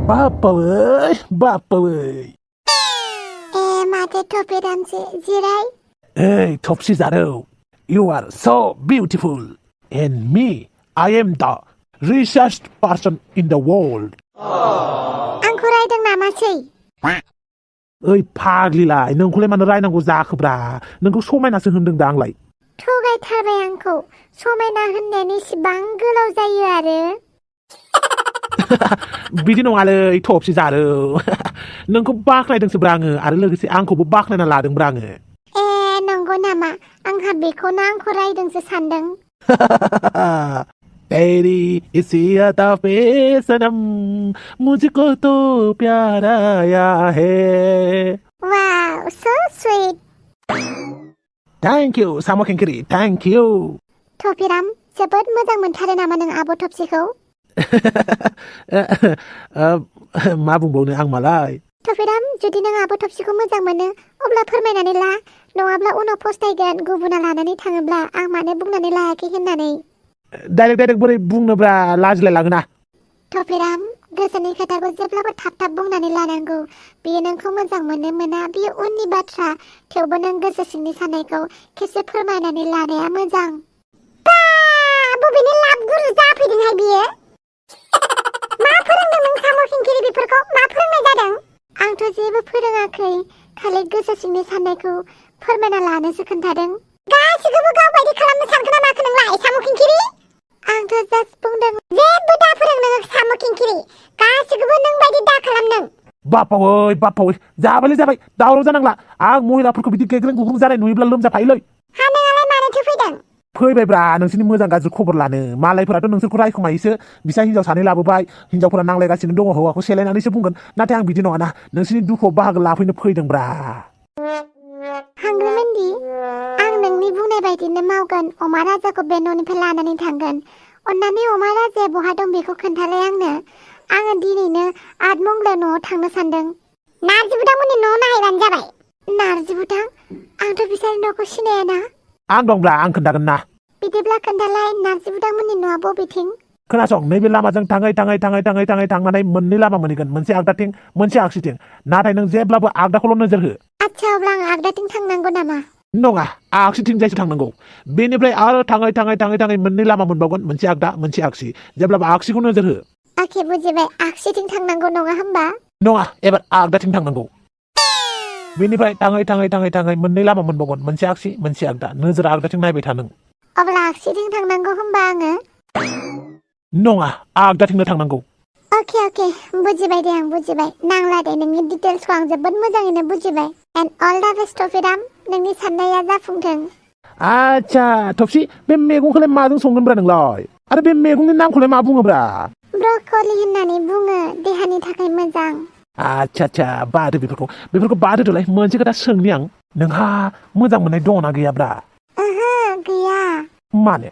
Bappa ơi माथो थफिरामसो जिराय Hey थफसि जारौ You are so beautiful and me I am the richest person in the world आंखौ रायदों नामासै ओइ फाग्लिलाय नोंखौलाय मानो रायनांगौ जाखोब्रा नोंखौ समायनासो होनदों दा आंलाय थगायथारबाय आंखौ समायना होननायानो इसिबां गोलाव जायो आरो बिदि नङालै थफसि जारौ नोंखौ बाख्नायदोंसोब्रा आङो आरो लोगोसे आंखौबो बाख्नायना लादोंब्रा आङो नंगौ नामा आंहा बेखौनो आंखौ रायदोंसो सानदों तेरी इसी अदा पे सनम मुझको तो प्यार आया है वाव so sweet Thank you साम' खिंखिरि Thank you थफिराम जोबोद मोजां मोनथारो नामा नों आब' थफसिखौ मा बुंबावनो आं मालाय थफिराम जुदि नों आब' थफसिखौ मोजां मोनो अब्ला फोरमायनानै ला नङाब्ला उनाव फस्थायगोन गुबुना लानानै थाङोब्ला आं मानो बुंनानै लायाखै होननानै डाइरेक्ट बोरै बुंनोब्रा लाजिलाय लाङोना थफिराम गोसोनि खोथाखौ जेब्लाबो थाब थाब बुंनानै लानांगौ बियो नोंखौ मोजां मोनो मोना बियो उननि बाथ्रा थेवबो नों गोसो सिंनि साननायखौ खेबसे फोरमायनानै लानाया मोजां बबेनि लाब गुरु जाफैदोंहाय बियो मा फोरोंदों नों साम' खिंखिरि बेफोरखौ मा फोरोंनाय जादों आंथ' जेबो फोरोङाखै खालि गोसो सिंनि साननायखौ फोरमायना लानोसो खोन्थादों गासिखौबो गावबायदि खालामनो सानखो ना माखो नोंलाय साम' खिंखिरि आंथ' जास्ट बुंदों जेबो दा फोरों नोङो साम' खिंखिरि गासिखौबो नों बायदि दा खालामदों बाप्पावै जाबाय दावराव जानांला आं महिलाफोरखौ बिदि गेग्रें गुग्रुं जानाय नुयोब्ला लोमजाफायोलै हा नोंलाय मानोथो फैदों फैबायब्रा नोंसोरनि मोजां गाज्रि खबर लानो मालायफोराथ' नोंसोरखौ रायखुमायोसो बिसा हिनजाव सानै लाबोबाय हिनजावफोरा नांलायगासिनो दङ हौवाखौ सेलायनानैसो बुंगोन नाथाय आं बिदि नङाना नोंसोरनि दुखुआव बाहागो लाफैनो फैदोंब्रा हांग्रिमोनदि आं नोंनि बुंनाय बायदिनो मावगोन अमा राजाखौ बे न'निफ्राय लानानै थांगोन अन्नानै अमा राजाया बहा दं बेखौ खोन्थालाय आङो दिनैनो आठमंग्ला न'आव थांनो सानदों नारजि बुदांमोननि न'आव नायहैबानो जाबाय नारजि बुदां आंथ' बिसोरनि न'खौ सिनायाना आं दंब्रा आं खोन्थागोन ना बिदिब्ला खोन्थालाय नारजि बुदांमोननि न'आ बबेथिं खोनासं नैबे लामाजों थाङै थांनानै मोननै लामा मोनहैगोन मोनसे आगदाथिं मोनसे आगसिथिं नाथाय नों जेब्लाबो आगदाखौल' नोजोर हो आच्छा अब्ला आं आगदाथिं थांनांगौ नामा नङा आगसिथिंजायसो थांनांगौ बेनिफ्राय आरो थाङै मोननै लामा मोनबावगोन मोनसे आगदा मोनसे आगसि जेब्लाबो आगसिखौ नोजोर हो अके बुजिबाय आगसिथिं थांनांगौ नङा होमबा नङा एबार आगदाथिं थांनांगौ बेनिफ्राय थाङै मोननै लामा मोनबावगोन मोनसे आगसि मोनसे आगदा नोजोर आगदाथिं नायबाय था नों अब्ला आगसिथिं थांनांगौ होमबा आङो नङा आगदाथिंनो थांनांगौ अके बुजिबाय दे आं बुजिबाय नांला दे नोंनि डिटेल्सखौ आं जोबोद मोजाङैनो बुजिबाय एन्ड अल दा बेस्ट थफिराम नोंनि साननाया जाफुंथों आच्छा थफसि बे मैगंखौलाय माजों संगोनब्रा नोंलाय आरो बे मैगंनि नामखौलाय मा बुङोब्रा ब्रकलि होननानै बुङो देहानि थाखाय मोजां आच्छा बादो बेफोरखौ बादोलाय मोनसे खोथा सोंनि आं नोंहा मोजां मोननाय दङना गैयाब्रा ओहो गैया मानो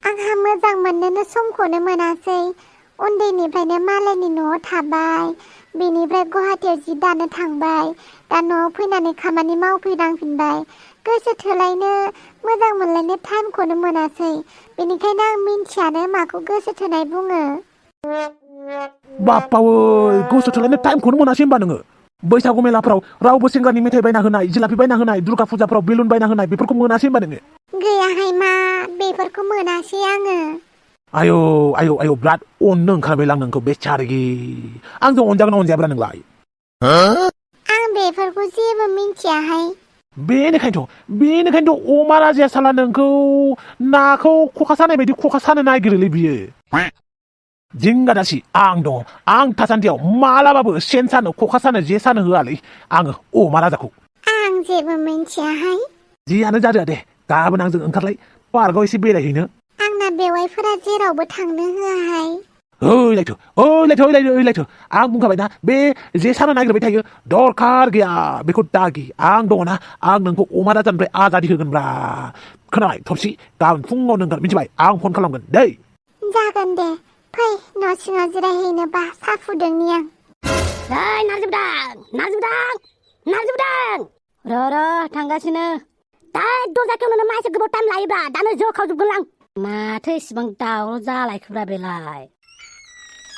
आंहा मोजां मोननोनो समखौनो मोनासै उन्दैनिफ्रायनो मालायनि न'आव थाबाय बेनिफ्राय गुवाहाटीयाव जि दानो थांबाय दा न'आव फैनानै खामानि मावफैनांफिनबाय गोसो थोलायनो मोजां मोनलायनो टाइमखौनो मोनासै बेनिखायनो आं मिन्थियानो माखौ गोसो थोनाय बुङो बाप्पावै गोसो थोलायनो टाइमखौनो मोनासै होनबा नोङो बैसागु मेलाफ्राव रावबो सेंग्रानि मेथाइ बायना होनाय जिलापि बायना होनाय दुर्गा फुजाफ्राव बेलुन बायना होनाय बेफोरखौ मोनासै होनबा नोङो गैयाहाय मा बेफोरखौ मोनासै आङो आयौ बिराद अननो ओंखारबायलां नोंखौ बेचारगि आंजों अनजागोन ना अनजायाब्रा नोंलाय आं बेफोरखौ जेबो मिन्थियाहाय बेनिखायनोथ' अमा राजाया साला नोंखौ नाखौ खखा सानाय बायदि खखा सानो नागिरोलै बियो जिंगादासि आं दङ आं थासान्दियाव मालाबाबो सेन सानो खखा सानो जे सानो होआलै आङो अमा राजाखौ आं जेबो मिन्थियाहाय जियानो जादों दे गाबोन आंजों ओंखारलाय पार्कआव एसे बेरायहैनो आंना बेवाइफोरा जेरावबो थांनो होआहाय ओइलायथ' आं बुंखाबायना बे जे सानो नागिरबाय थायो दरखार गैया बेखौ दागि आं दङना आं नोंखौ अमा राजानिफ्राय आजादि होगोनब्रा खोनाबाय थफसि गाबोन फुङाव नोंगोन मिथिबाय आं फन खालामगोन दै जागोन दे फै न' सिङाव जिरायहैनोबा सा फुदुंनि आं नारजि बुदां र' थांगासिनो दा दरजा खेवनोनो मा एसे गोबाव टाइम लायोब्रा दानो ज' खावजोबगोन आं माथो इसिबां दावराव जालायखोब्रा बेलाय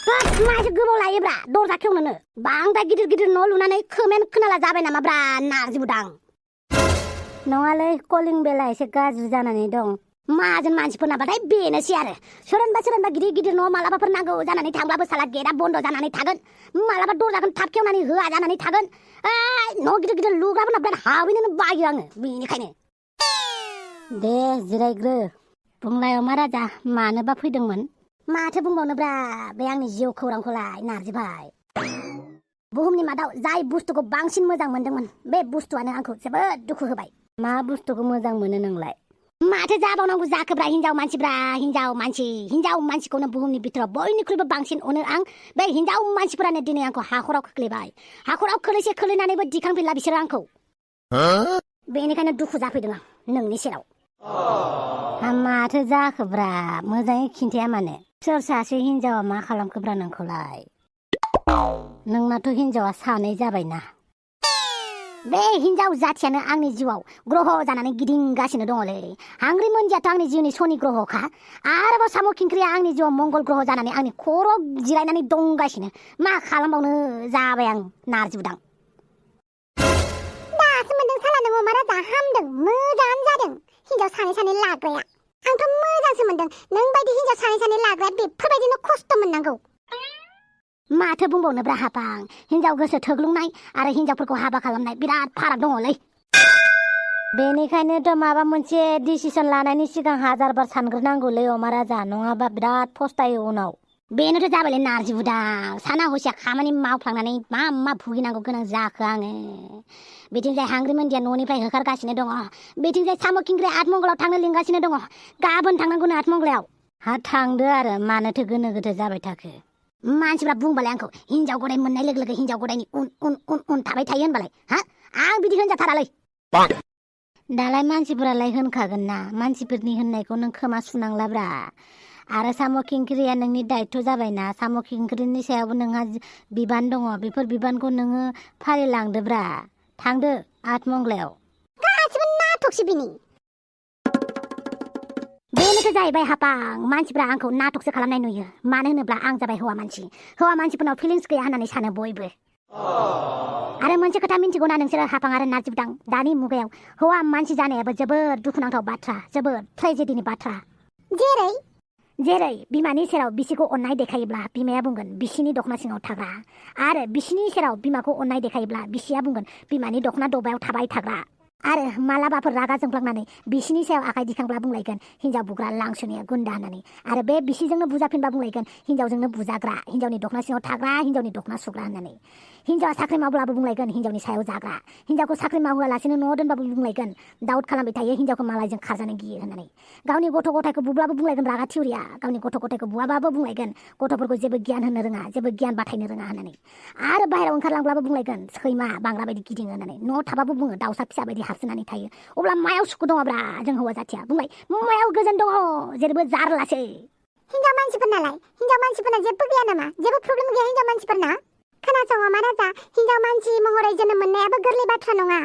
मासो गोबाव लायोब्रा दरजा खेवनोनो बांद्राय गिदिर गिदिर न' लुनानै खोमायानो खोनाला जाबाय नामाब्रा नारजि बुदां नङालै कलिं बेला एसे गाज्रि जानानै दं माहाजोन मानसिफोरनाबाथाय बेनोसै आरो सोरबा गिदिर गिदिर न' मालाबाफोर नांगौ जानानै थांब्लाबो साला गेटआ बन्द जानानै थागोन मालाबा दरजाखौनो थाब खेवनानै होआ जानानै थागोन न' गिदिर गिदिर लुग्राफोरना बिराद हाबैनोनो बायो आङो बेनिखायनो दे जिरायग्रो बुंलाय अमा राजा मानोबा फैदोंमोन माथो बुंबावनोब्रा बे आंनि जिउ खौरांखौलाय नारजि भाई बुहुमनि मादाव जाय बुस्थुखौ बांसिन मोजां मोनदोंमोन बे बुस्थुआनो आंखौ जोबोद दुखु होबाय मा बुस्थुखौ मोजां मोनो नोंलाय माथो जाबावनांगौ जाखोब्रा हिनजाव मानसिब्रा हिनजाव मानसिखौनो बुहुमनि बिथोराव बयनिख्रुइबो बांसिन अनो आं बे हिनजाव मानसिफोरानो दिनै आंखौ हाखराव खोख्लैबाय हाखराव खोलैनानैबो दिखांफिनला बिसोरो आंखौ बेनिखायनो दुखु जाफैदों आं नोंनि सेराव माथो जाखोब्रा मोजाङै खिन्थाया मानो सोर सासे हिनजावा मा खालामखोब्रा नोंखौलाय नोंनाथ' हिनजावा सानै जाबायना बे हिनजाव जाथियानो आंनि जिउआव ग्रह जानानै गिदिंगासिनो दङलै हांग्रि मोनदियाथ' आंनि जिउनि शनि ग्रहखा आरोबाव साम' खिंख्रिया आंनि जिउआव मंगल ग्रह जानानै आंनि खर' जिरायनानै दंगासिनो मा खालामबावनो जाबाय आं नारजि बुदां दासो मोनदों साला नों अमा राजा हामदों मोजाङानो जादों हिनजाव सानै लाग्राया आंथ' मोजांसो मोनदों नों बायदि हिनजाव सानै लाग्राया बेफोरबायदिनो खस्थ' मोननांगौ माथो बुंबावनोब्रा हापां हिनजाव गोसो थोग्लुंनाय आरो हिनजावफोरखौ हाबा खालामनाय बिराद फाराग दङलै बेनिखायनोथ' माबा मोनसे डिसिसन लानायनि सिगां हाजारबार सानग्रोनांगौलै अमा राजा नङाबा बिराद फस्थायो उनाव बेनोथ' जाबायलै नारजि बुदां साना हसिया खामानि मावफ्लांनानै मा भुगिनांगौ गोनां जाखो आङो बिथिंजाय हांग्रि मोनदिया न'निफ्राय होखारगासिनो दङ बिथिंजाय साम' खिंख्रिया आठमंगलाव थांनो लिंगासिनो दङ गाबोन थांनांगौनो आठमंगलायाव हा थांदो आरो मानोथो गोनो गोथो जाबाय थाखो मानसिफ्रा बुंबालाय आंखौ हिनजाव गदाय मोननाय लोगो लोगो हिनजाव गदायनि उन थाबाय थायो होनबालाय हा आं बिदि होनजाथारालै दालाय मानसिफोरालाय होनखागोन ना मानसिफोरनि होननायखौ नों खोमा सुनांलाब्रा आरो साम' खिंख्रिया नोंनि दायथ' जाबायना साम' खिंख्रिनि सायावबो नोंहा बिबान दङ बेफोर बिबानखौ नोङो फालिलांदोब्रा थांदो आठमंगलायाव गासिबो नाटकसो बिनि बेनोथ' जाहैबाय हापां मानसिफ्रा आंखौ नाटकसो खालामनाय नुयो मानो होनोब्ला आं जाबाय हौवा मानसिफोरनाव फिलिंस गैया होननानै सानो बयबो आरो मोनसे खोथा मिन्थिगौना नोंसोर हापां आरो नारजि बुदां दानि मुगायाव हौवा मानसि जानायाबो जोबोद दुखुनांथाव बाथ्रा जोबोद ट्रेजेडिनि बाथ्रा जेरै बिमानि सेराव बिसिखौ अननाय देखायोब्ला बिमाया बुंगोन बिसिनि दखना सिङाव थाग्रा आरो बिसिनि सेराव बिमाखौ अननाय देखायोब्ला बिसिया बुंगोन बिमानि दखना दबायाव थाबाय थाग्रा आरो मालाबाफोर रागा जोंफ्लांनानै बिसिनि सायाव आखाइ दिखांब्ला बुंलायगोन हिनजाव बुग्रा लांसुनिया गुन्दा होननानै आरो बे बिसिजोंनो बुजाफिनबा बुंलायगोन हिनजावजोंनो बुजाग्रा हिनजावनि दखना सिङाव थाग्रा हिनजावनि दखना सुग्रा होननानै हिनजावा साख्रि मावब्लाबो बुंलायगोन हिनजावनि सायाव जाग्रा हिनजावखौ साख्रि मावहोआलासिनो न'आव दोनबाबो बुंलायगोन दाउट खालामबाय थायो हिनजावखौ मालायजों खारजानो गियो होननानै गावनि गथ' गथायखौ बुब्लाबो बुंलायगोन रागा थिउरिया गावनि गथ' गथायखौ बुवाबाबो बुंलायगोन गथ'फोरखौ जेबो गियान होनो रोङा जेबो गियान बाथायनो रोङा होननानै आरो बाहेरायाव ओंखारलांब्लाबो बुंलायगोन सैमा बांग्रा बायदि गिदिङो होननानै न'आव थाबाबो बुङो दाउसा फिसा बायदि हाबसोनानै थायो अब्ला मायाव सुखु दङब्रा जों हौवा जाथिया बुंलाय मायाव गोजोन दङ जेरैबो जारलासै हिनजाव मानसिफोरना जेबो गैया नामा जेबो प्रब्लेम गैया हिनजाव मानसिफोरना खोनासं अमा राजा हिनजाव मानसि महरै जोनोम मोननायाबो गोरलै बाथ्रा नङा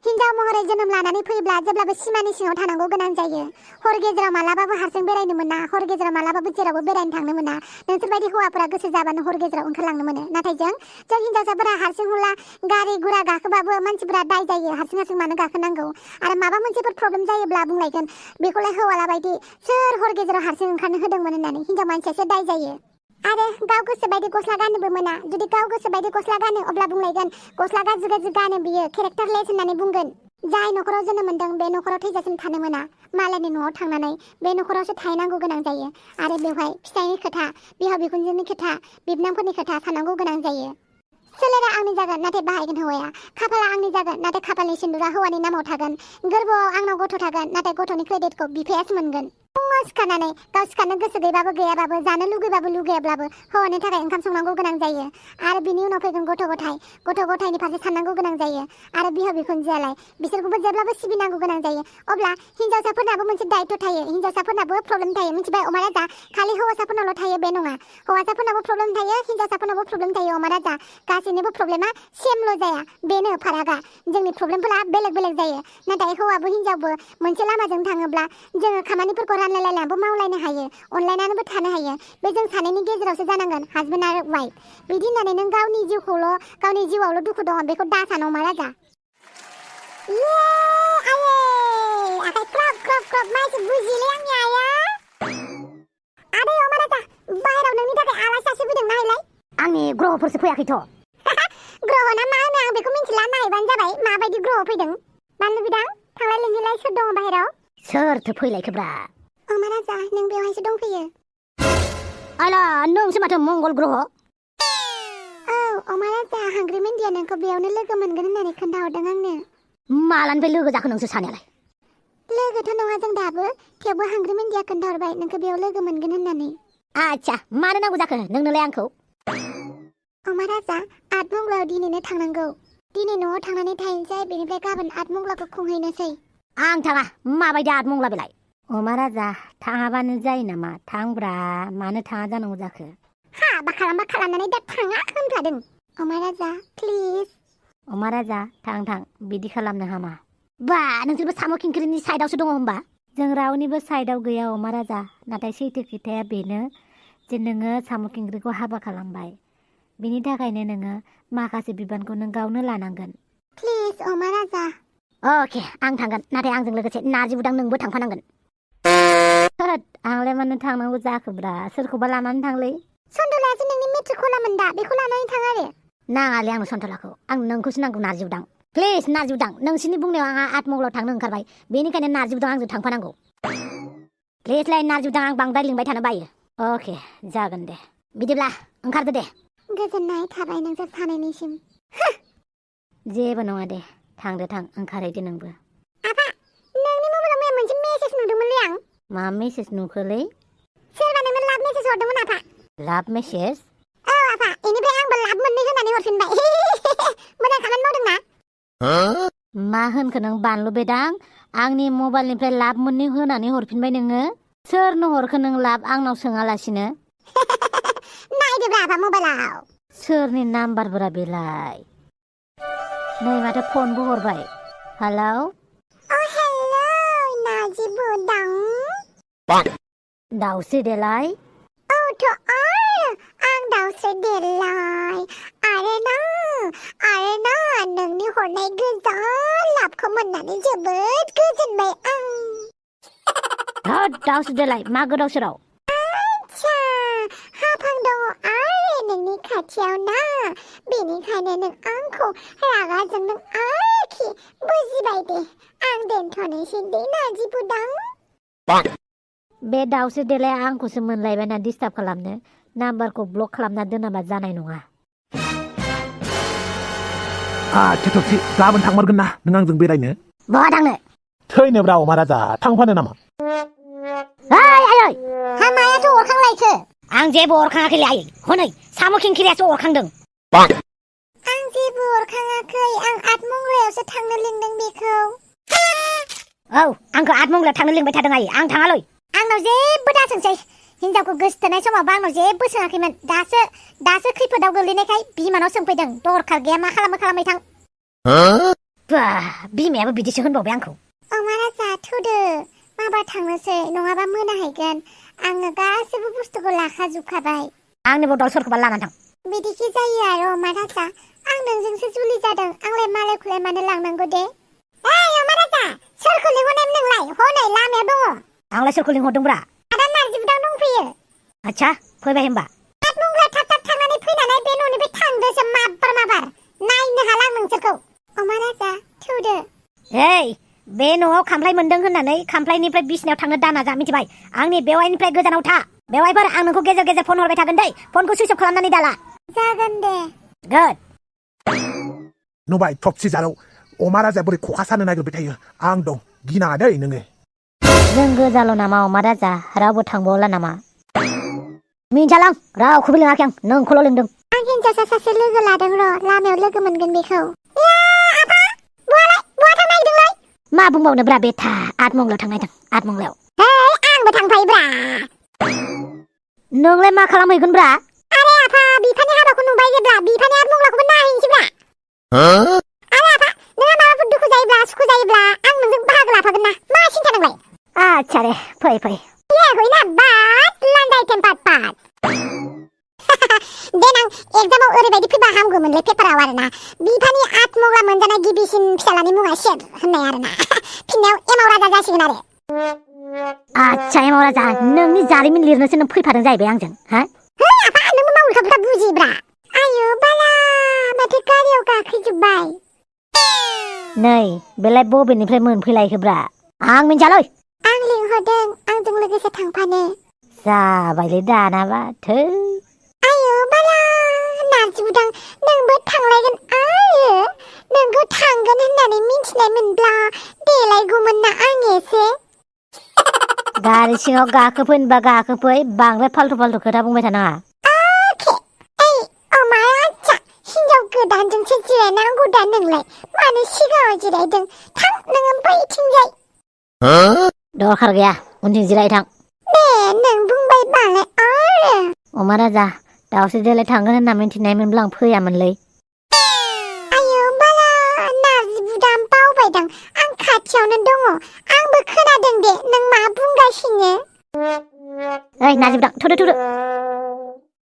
हिनजाव महरै जोनोम लानानै फैब्ला जेब्लाबो सिमानि सिङाव थानांगौ गोनां जायो हर गेजेराव मालाबाबो हारसिं बेरायनो मोना हर गेजेराव मालाबाबो जेरावबो बेरायनो थांनो मोना नोंसोरबायदि हौवाफोरा गोसो जाबानो हर गेजेराव ओंखारलांनो मोनो नाथाय जों हिनजावसाफोरा हारसिं हुला गारि गुरा गाखोबाबो मानसिफोरा दाय जायो हारसिं मानो गाखोनांगौ आरो माबा मोनसेफोर प्रब्लेम जायोब्ला बुंलायगोन बेखौलाय हौवाला बायदि सोर हर गेजेराव हारसिं ओंखारनो होदोंमोन होननानै हिनजाव मानसियासो दाय जायो आरो गाव गोसो बायदि गस्ला गाननोबो मोना जुदि गाव गोसो बायदि गस्ला गानो अब्ला बुंलायगोन गस्ला गाज्रि गानो बियो केरेक्टारलेस होननानै बुंगोन जाय न'खराव जोनोम मोनदों बे न'खराव थैजासिम थानो मोना मालायनि न'आव थांनानै बे न'खरावसो थाहैनांगौ गोनां जायो आरो बेवहाय फिसायनि खोथा बिहाव बिखुनजोनि खोथा बिबनांफोरनि खोथा साननांगौ गोनां जायो सोलेरा आंनि जागोन नाथाय बाहायगोन हौवाया खाफाला आंनि जागोन नाथाय खाफालनि सिन्दुरा हौवानि नामाव थागोन गोरबोआव आंनाव गथ' थागोन नाथाय गथ'नि क्रेडिटखौ बिफायासो मोनगोन फुङाव सिखारनानै गाव सिखारनो गोसो गैयाबाबो गैयाबाबो जानो लुगैबाबो लुगैयाब्लाबो हौवानि थाखाय ओंखाम संनांगौ गोनां जायो आरो बिनि उनाव फैगोन गथ' गथायनि फारसे साननांगौ गोनां जायो आरो बिहाव बिखुनजोआलाय बिसोरखौबो जेब्लाबो सिबिनांगौ गोनां जायो अब्ला हिनजावसाफोरनाबो मोनसे दायित्व थायो हिनजावसाफोरनाबो प्रब्लेम थायो मिथिबाय अमा राजा खालि हौवासाफोरनावल' थायो बे नङा हौवासाफोरनाबो प्रब्लेम थायो हिनजावसाफोरनाबो प्रब्लेम थायो अमा राजा गासैनिबो प्रब्लेमा सेमल' जाया बेनो फारागा जोंनि प्रब्लेमफोरा बेलेग बेलेग जायो नाथाय हौवाबो हिनजावबो मोनसे लामाजों थाङोब्ला जोङो खामानिफोरखौ रानलायलायनानैबो मावलायनो हायो अनलायनानैबो थानो हायो बे जों सानैनि गेजेरावसो जानांगोन हाजबेन्ड आरो वाइफ बिदि होननानै नों गावनि जिउआवल' दुखु दङ बेखौ दा सान अमा राजा ये आये आखाइ क्रप क्रप क्रप मानसि बुजिले आंनि आया आदै अमा राजा बाहेराव नोंनि थाखाय आलासि सासे फैदों नायलाय आंनि ग्रहफोरसो फैयाखैथ' ग्रहना मा होनो आं बेखौ मिथिला नायबानो जाबाय माबायदि ग्रह फैदों बानलु बिदां थांलाय लोंलाय सोर दङ बाहेराव सोरथो फैलायखोब्रा अमा राजा नों बेवहायसो दंफैयो आला नोंसो माथो मंगल ग्रह औ अमा राजा हांग्रि मेन्दिया नोंखौ बेयावनो लोगो मोनगोन होननानै खोन्थाहरदों आंनो मालानिफ्राय लोगो जाखो नोंसो सानैयालाय लोगोथ' नङा जों दाबो थेवबो हांग्रि मेन्दिया खोन्थाहरबाय नोंखौ बेयाव लोगो मोनगोन होननानै आच्छा मानो नांगौ जाखो नोंनोलाय आंखौ अमा राजा आठमंगलायाव दिनैनो थांनांगौ दिनै न'आव थांनानै थाहैनोसै बेनिफ्राय गाबोन आठमंगलाखौ खुंहैनोसै आं थाङा माबायदि आठमंगला बेलाय अमा राजा थाङाबानो जायो नामा थांब्रा मानो थाङा जानांगौ जाखो हाबा खालामनानै दा थाङा होनखादों अमा राजा प्लिज अमा राजा थां बिदि खालामनो हामा बा नोंसोरबो साम' खिंख्रिनि साइडआवसो दङ होमबा जों रावनिबो साइडआव गैया अमा राजा नाथाय सैथो खोथाया बेनो जे नोङो साम' खिंख्रिखौ हाबा खालामबाय बिनि थाखायनो नोङो माखासे बिबानखौ नों गावनो लानांगोन प्लिज अमा राजा अके आं थांगोन नाथाय आंजों लोगोसे नारजि बुदां नोंबो थांफानांगोन होद आंलाय मानो थांनांगौ जाखोब्रा सोरखौबा लानानै थांलै सन्दलायासो नोंनि मेट्रिक खलामोन दा बेखौ लानानै थां आरो नाङालै आंनो सन्तलाखौ आं नोंखौसो नांगौ नारजि बुदां प्लिज नारजि बुदां नोंसिनि बुंनायाव आंहा आठमंगलाव थांनो ओंखारबाय बेनिखायनो नारजि बुदां आंजों थांफानांगौ प्लिजलाय नारजि बुदां आं बांद्राय लिंबाय थानो बायो अके जागोन दे बिदिब्ला ओंखारदो दे गोजोननाय थाबाय नोंसोर सानैनिसिम जेबो नङा दे थांदो थां ओंखारहैदो नोंबो आफा नोंनि मबाइलाव मैया मोनसे मेसेज नुदोंमोनलै आं मा मेसेज नुखोलै सोरबा नोंनो लाभ मेसेज हरदोंमोन आफा लाभ मेसेज औ आफा बेनिफ्राय आंबो लाभ मोननै होनानै हरफिनबाय मोजां खामानि मावदों ना मा होनखो नों बानलु बेदां आंनि मबाइलनिफ्राय लाभ मोननै होनानै हरफिनबाय नोङो सोरनो हरखो नों लाभ आंनाव सोङालासिनो नायदोब्रा आफा मबाइलाव सोरनि नाम्बारफोरा बेलाय नै माथो फनबो हरबाय हेलौ हेलौ नारजि बुदां दाउस्रि देलाय औथ' आं दाउस्रि देलाय आरो ना नोंनि हरनाय गोजान लाभखौ मोननानै जोबोद गोजोनबाय आं होद दाउस्रि देलाय मा गोदाव सोराव आच्छा हाफां दङ आरो नोंनि खाथियाव ना बेनिखायनो नों आंखौ रागा जोंदों आरोखि बुजिबाय दे आं दोनथ'नोसै दे नारजि बुदां बे दाउस्रि देलाया आंखौसो मोनलायबायना डिस्टार्ब खालामनो नाम्बारखौ ब्लक खालामना दोनाबा जानाय नङा थोबसि गाबोन थांमारगोन ना नों आंजों बेरायनो बहा थांनो थैनोब्रा अमा राजा थांफानो नामा ओइ हा मायाथ' अरखांलायखो आं जेबो अरखाङाखैलै आयै हनै साम' खिंखिरियासो अरखांदों आं जेबो अरखाङाखै आं आठमंगलायावसो थांनो लिंदों बेखौ औ आंखौ आठमंगलायाव थांनो लिंबाय थादों आयै आं थाङालै आंनाव जेबो दासोंसै हिनजावखौ गोसथोनाय समावबो आंनाव जेबो सोङाखैमोन दासो खैफोदाव गोलैनायखाय बिमानाव सोंफैदों दरखार गैया मा खालामै थां बा बिमायाबो बिदिसो होनबावबाय आंखौ अमा राजा थुदो माबा थांनोसै नङाबा मोनाहैगोन आङो गासैबो बुस्थुखौ लाखाजोबखाबाय आंनि बदल सोरखौबा लानानै थां बिदिखि जायो आरो अमा राजा आं नोंजोंसो जुलि जादों आंलाय मालायखौलाय मानो लांनांगौ दे अमा राजा सोरखौ लिंहरनायमोन नोंलाय हनै लामायाव दङ आंलाय सोरखौ लिंहरदोंब्रा आदा नारजि बुदां दंफैयो आच्छा फैबाय होमबा आठमंगला थाब थांनानै फैनानै बे न'निफ्राय थांदोसो माबार नायनो हाला आं नोंसोरखौ अमा राजा थुदो ओइ बे न'आव खामफ्लाय मोनदों होननानै खामफ्लायनिफ्राय बिसिनायाव थांनो दाना जा मिथिबाय आंनि बेवाइनिफ्राय गोजानाव था बेवाइफोर आं नोंखौ गेजेर गेजेर फन हरबाय थागोन दै फनखौ सुइच अफ खालामनानै दाला जागोन दे गुड नुबाय थबसि जारौ अमा राजाया बोरै खखा सानो नागिरबाय थायो आं दं गिनाङा दै नोङो जों गोजाल' नामा अमा राजा रावबो थांबावला नामा मिन्थियालां रावखौबो लिङाखै आं नोंखौल' लिंदों आं हिनजावसा सासे लोगो लादों र' लामायाव लोगो मोनगोन बेखौ बहा थांनो नागिरदोंलाय मा बुंबावनो ब्रा बेथा आठमंगलायाव थांनायदों आठमंगलायाव आंबो थांफायोब्रा नोंलाय मा खालामहैगोन ब्रा आरे आफा बिफानि हाबाखौ नुबाय जेब्ला बिफानि आठमंगलाखौबो नायहैनोसैब्रा आरे आफा नोंहा माबाफोर दुखु जायोब्ला सुखु जायोब्ला आं नोंजों बाहागो लाफागोन ना मा सिन्था नोंलाय आच्छा दे फै फै जायाखैना बाद लान्दाय टेम्पार देनां एगजामाव ओरैबायदि फैबा हामगौमोनलै पेपाराव आरोना बिफानि आत्मग्ला मोनजानाय गिबिसिन फिसालानि मुङा शेर होननाय आरोना फिननायाव एमाव राजा जासिगोन आरो आच्छा एमाव राजा नोंनि जारिमिन लिरनोसो नों फैफादों जाहैबाय आंजों हा आफा नोंबो मावलखाफ्रा बुजिब्रा आयु बाला माथो गारियाव गाखोजोब्बाय नै बेलाय बबेनिफ्राय मोनफैलायखोब्रा आं मिन्थियालै आं लिंहरदों आंजों लोगोसे थांफानो जाबायलै दानाबा थै आयु बाला नारजि बुदां नोंबो थांलायगोन आरो नोंखौ थांगोन होननानै मिन्थिनाय मोनब्ला देलायगौमोन ना आं एसे गारि सिङाव गाखोफैनोबा गाखोफै बांद्राय फाल्थु खोथा बुंबाय थानाङा अके ओइ अमाया आच्चा हिनजाव गोदानजोंसो जिरायनांगौ दा नोंलाय मानो सिगाङाव जिरायदों थां नोङो बैथिंजाय दरखार गैया उनथिं जिराय थां दे नों बुंबाय बालाय आरो अमा राजा दावसे देलाय थांगोन होनना मिन्थिनायमोनब्ला आं फैयामोनलै आयु बाला नारजि बुदां बावबायदां आं खाथियावनो दङ आंबो खोनादों दे नों मा बुंगासिनो ओइ नारजि बुदां थुदो